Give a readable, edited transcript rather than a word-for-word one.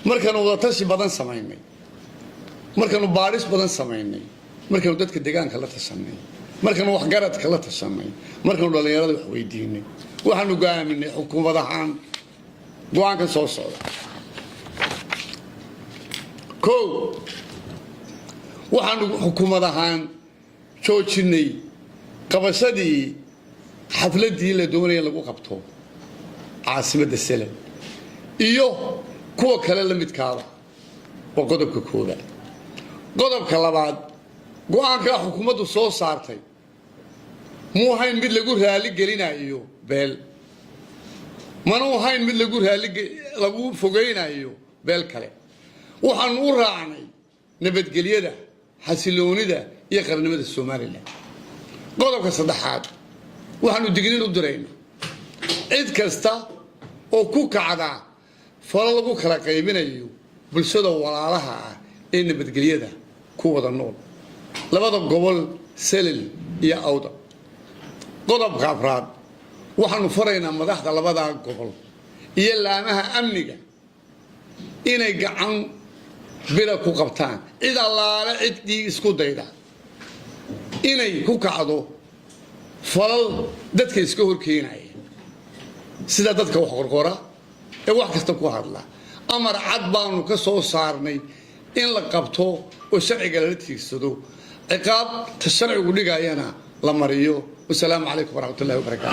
Markaanu wadatashi badan samaynay, markaanu baadhis badan samaynay, markaanu dadka deegaanka la tashanay, markaanu waxgaradka la tashanay, markaanu dhallinyarada wax weydiinay, waxaanu go'aaminay xukuumad ahaan go'aanka soo socda. Kow, waxaanu xukuumad ahaan joojinay qabashadii xafladdii la doonaya in lagu qabto caasimadda Selel iyo kuwa kale la midkaaba. Waa qodobka koobaad. Qodobka labaad, go'aankaa xukuumaddu soo saartay muu ahayn mid lagu raali gelinayo beel, mana u ahayn mid lagu raali lagu fogaynayo beel kale. Waxaanu u raacnay nabadgelyada, xasiloonida iyo qarannimada Somaliland. Qodobka saddexaad, waxaanu digniin u dirayna cid kasta oo ku kacda falo lagu kala qaybinayo bulshada walaalaha ah ee nabadgelyada ku wada nool labada gobol, Selel iyo Awda. Qodobka afraad, waxaanu faraynaa madaxda labadaa gobol iyo laamaha amniga inay gacan bira ku qabtaan cid allaale ciddii isku dayda inay ku kacdo falal dadka iska horkeenaya, sida dadka wax qorqora ee wax kasta ku hadla. Amar cad baanu ka soo saarnay in la qabto oo sharciga lala tiigsado, ciqaabta sharcigu dhigayana la mariyo. Wasalaamu calaykum waraxmatullahi wabarakaatu.